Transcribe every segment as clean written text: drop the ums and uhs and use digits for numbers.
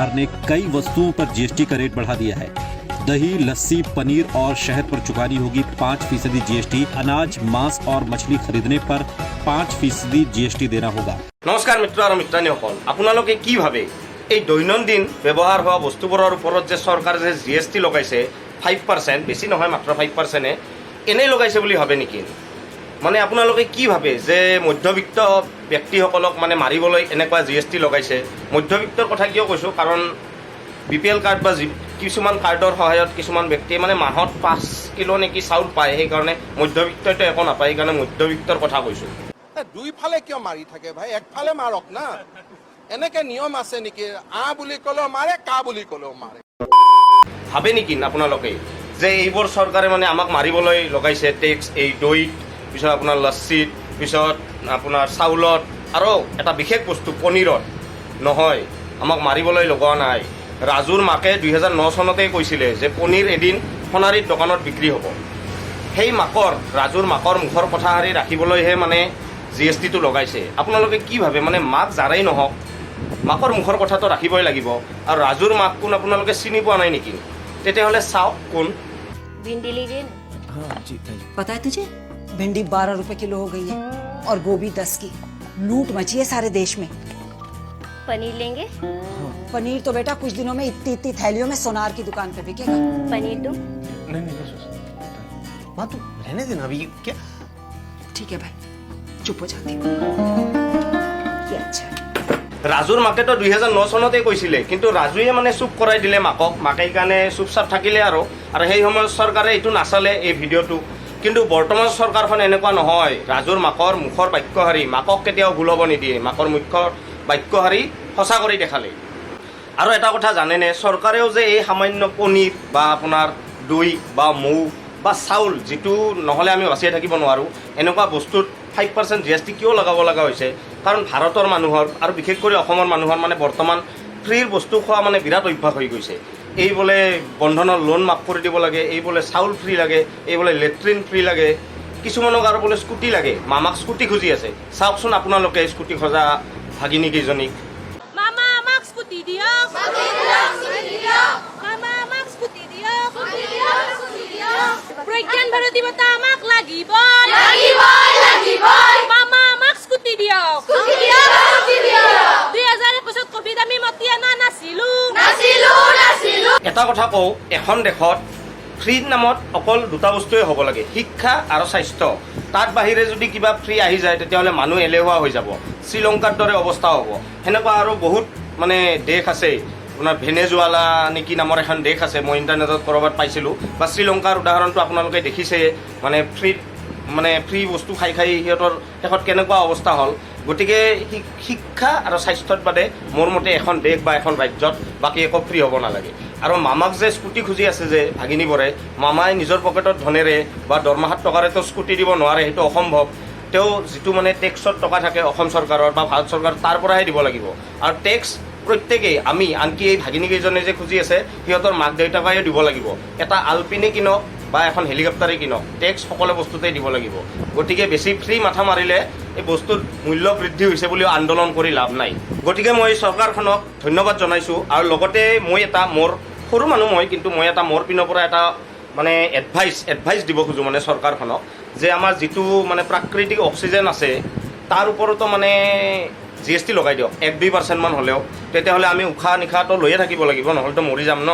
ने कई वस्तुओं पर जीएसटी का रेट बढ़ा दिया है। दही, लस्सी, पनीर और शहद पर चुकानी होगी 5% जीएसटी। अनाज, मांस और मछली खरीदने पर 5% जीएसटी देना होगा। নমস্কাৰ মিত্ৰ আৰু মিত্ৰাণীসকল, আপোনালোকে কি ভাবে, এই দৈনন্দিন ব্যৱহাৰ হোৱা বস্তুবোৰৰ ওপৰত যে চৰকাৰে যে জিএছটি লগাইছে 5%, বেছি নহয়, মাত্ৰ 5%-এ, এনেই লগাইছে বুলি ভাবে নেকি? মানে আপোনালোকে কি ভাবে যে মধ্যবিত্ত ব্যক্তিসকলক মানে মাৰিবলৈ এনেকুৱা জিএছটি লগাইছে? মধ্যবিত্তৰ কথা কিয় কৈছোঁ? কাৰণ বিপিএল কাৰ্ড বা কিছুমান কাৰ্ডৰ সহায়ত কিছুমান ব্যক্তিয়ে মানে মাহত 5 কিলো নেকি চাউল পায়। সেইকাৰণে মধ্যবিত্তইতো একো নাপায়, সেইকাৰণে মধ্যবিত্তৰ কথা কৈছোঁ। দুইফালে কিয় মাৰি থাকে ভাই? একফালে মাৰক না। এনেকে নিয়ম আছে নেকি? আ বুলি ক'লেও মাৰে, কা বুলি ক'লেও মাৰে। ভাবে নেকি আপোনালোকে যে এইবোৰ চৰকাৰে মানে আমাক মাৰিবলৈ লগাইছে টেক্স? এই দৈত, পিছত আপোনাৰ লচ্ছিত, পিছত আপোনাৰ চাউলত আৰু এটা বিশেষ বস্তু পনীৰত। নহয়, আমাক মাৰিবলৈ লগোৱা নাই। ৰাজুৰ মাকে 2009 চনতেই কৈছিলে যে পনীৰ এদিন সোণাৰীৰ দোকানত বিক্ৰী হ'ব। সেই মাকৰ, ৰাজুৰ মাকৰ মুখৰ কথাষাৰি ৰাখিবলৈহে মানে জিএছটিটো লগাইছে। আপোনালোকে কি ভাবে? মানে মাক যাৰেই নহওক, মাকৰ মুখৰ কথাটো ৰাখিবই লাগিব। আৰু ৰাজুৰ মাক কোন আপোনালোকে চিনি পোৱা নাই নেকি? তেতিয়াহ'লে চাওক কোন। भिंडी लीजिए ना। हाँ जी, thank पता है तुझे? भिंडी 12 रुपए किलो हो गई है और गोभी 10 की। लूट मची है सारे देश में। पनीर लेंगे? पनीर तो बेटा, कुछ दिनों में इतनी इतनी थैलियों में सोनार की दुकान पे बिकेगा। पनीर दूं? नहीं नहीं बस बस। माँ, तू रहने देना अभी, क्या? ठीक है भाई, चुप हो जाती हूँ। ये अच्छा है। ৰাজুৰ মাকেতো 2009 চনতে কৈছিলে, কিন্তু ৰাজুৱে মানে চুপ কৰাই দিলে মাকক। মাকে সেইকাৰণে চুপচাপ থাকিলে আৰু সেই সময়ত চৰকাৰে এইটো নাচালে, এই ভিডিঅ'টো। কিন্তু বৰ্তমান চৰকাৰখন এনেকুৱা নহয়। ৰাজুৰ মাকৰ মুখৰ বাক্যশাৰী, মাকক কেতিয়াও ভুল হ'ব নিদিয়ে, মাকৰ মুখ্য বাক্যশাৰী সঁচা কৰি দেখালে। আৰু এটা কথা জানেনে? চৰকাৰেও যে এই সামান্য পনীৰ বা আপোনাৰ দৈ বা মৌ বা চাউল, যিটো নহ'লে আমি বাচিয়ে থাকিব নোৱাৰোঁ, এনেকুৱা বস্তুত 5% জিএছটি কিয় লগাব লগা হৈছে? কাৰণ ভাৰতৰ মানুহৰ আৰু বিশেষ কৰি অসমৰ মানুহৰ মানে বৰ্তমান ফ্ৰীৰ বস্তু খোৱা মানে বিৰাট অভ্যাস হৈ গৈছে। এই বোলে বন্ধনৰ লোন মাফ কৰি দিব লাগে, এই বোলে চাউল ফ্ৰী লাগে, এই বোলে লেট্ৰিন ফ্ৰী লাগে, কিছুমানক আৰু বোলে স্কুটি লাগে। মামাক স্কুটি খুজি আছে। চাওকচোন আপোনালোকে স্কুটি খোজা ভাগিনী কেইজনীক। মামা, আমাক স্কুটি দিয়ক। মামা, আমাক স্কুটি দিয়ক। প্ৰজ্ঞান ভাৰতী বঁটা আমাক লাগিব। মামা, আমাক স্কুটি দিয়ক। 2021ত কভিড আমি মতি অনা নাছিলো। এটা কথা কওঁ, এখন দেশত ফ্ৰীৰ নামত অকল দুটা বস্তুৱে হ'ব লাগে, শিক্ষা আৰু স্বাস্থ্য। তাত বাহিৰে যদি কিবা ফ্ৰী আহি যায়, তেতিয়াহ'লে মানুহ এলেহুৱা হৈ যাব, শ্ৰীলংকাৰ দৰে অৱস্থা হ'ব। সেনেকুৱা আৰু বহুত মানে দেশ আছে। আপোনাৰ ভেনেজুৱালা নেকি নামৰ এখন দেশ আছে, মই ইণ্টাৰনেটত ক'ৰবাত পাইছিলোঁ। বা শ্ৰীলংকাৰ উদাহৰণটো আপোনালোকে দেখিছে, মানে ফ্ৰীত মানে ফ্ৰী বস্তু খাই খাই সিহঁতৰ শেষত কেনেকুৱা অৱস্থা হ'ল। গতিকে শিক্ষা আৰু স্বাস্থ্যত বাদে মোৰ মতে এখন দেশ বা এখন ৰাজ্যত বাকী একো ফ্ৰী হ'ব নালাগে। আৰু মামাক যে স্কুটি খুজি আছে যে ভাগিনীবোৰে, মামাই নিজৰ পকেটত ধনেৰে বা দৰমহাত টকাৰেতো স্কুটি দিব নোৱাৰে, সেইটো অসম্ভৱ। তেওঁ যিটো মানে টেক্সত টকা থাকে অসম চৰকাৰৰ বা ভাৰত চৰকাৰৰ, তাৰ পৰাহে দিব লাগিব। আৰু টেক্স প্ৰত্যেকেই আমি, আনকি এই ভাগিনীকেইজনে যে খুজি আছে, সিহঁতৰ মাক দেউতাকেও দিব লাগিব। এটা আলপিনে কিনক বা এখন হেলিকপ্টাৰেই কিনক, টেক্স সকলো বস্তুতেই দিব লাগিব। গতিকে বেছি ফ্ৰী মাথা মাৰিলে এই বস্তুৰ মূল্য বৃদ্ধি হৈছে বুলিও আন্দোলন কৰি লাভ নাই। গতিকে মই চৰকাৰখনক ধন্যবাদ জনাইছোঁ। আৰু লগতে মই এটা, মোৰ সৰু মানুহ মই, কিন্তু মই এটা মোৰ পিনৰ পৰা এটা মানে এডভাইচ দিব খোজোঁ মানে চৰকাৰখনক যে আমাৰ যিটো মানে প্ৰাকৃতিক অক্সিজেন আছে, তাৰ ওপৰতো মানে জিএছটি লগাই দিয়ক 1-2%মান হ'লেও। তেতিয়াহ'লে আমি উশাহ নিশাহটো লৈয়ে থাকিব লাগিব, নহ'লেতো মৰি যাম ন।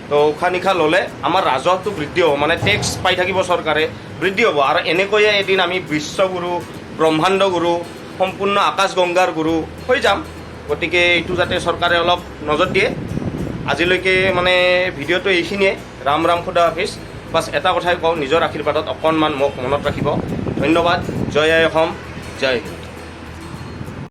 তো উশাহ নিশাহ ল'লে আমাৰ ৰাজহটো বৃদ্ধি হ'ব, মানে টেক্স পাই থাকিব চৰকাৰে, বৃদ্ধি হ'ব। আৰু এনেকৈয়ে এদিন আমি বিশ্বগুৰু, ব্ৰহ্মাণ্ড গুৰু, সম্পূৰ্ণ আকাশগংগাৰ গুৰু হৈ যাম। গতিকে এইটো যাতে চৰকাৰে অলপ নজৰ দিয়ে। আজিলৈকে মানে ভিডিঅ'টো এইখিনিয়ে। ৰাম ৰাম, খুদা হাফিজ। বাছ, এটা কথাই কওঁ, নিজৰ আশীৰ্বাদত অকণমান মোক মনত ৰাখিব। ধন্যবাদ। জয় আই অসম, জয় হিন্দ।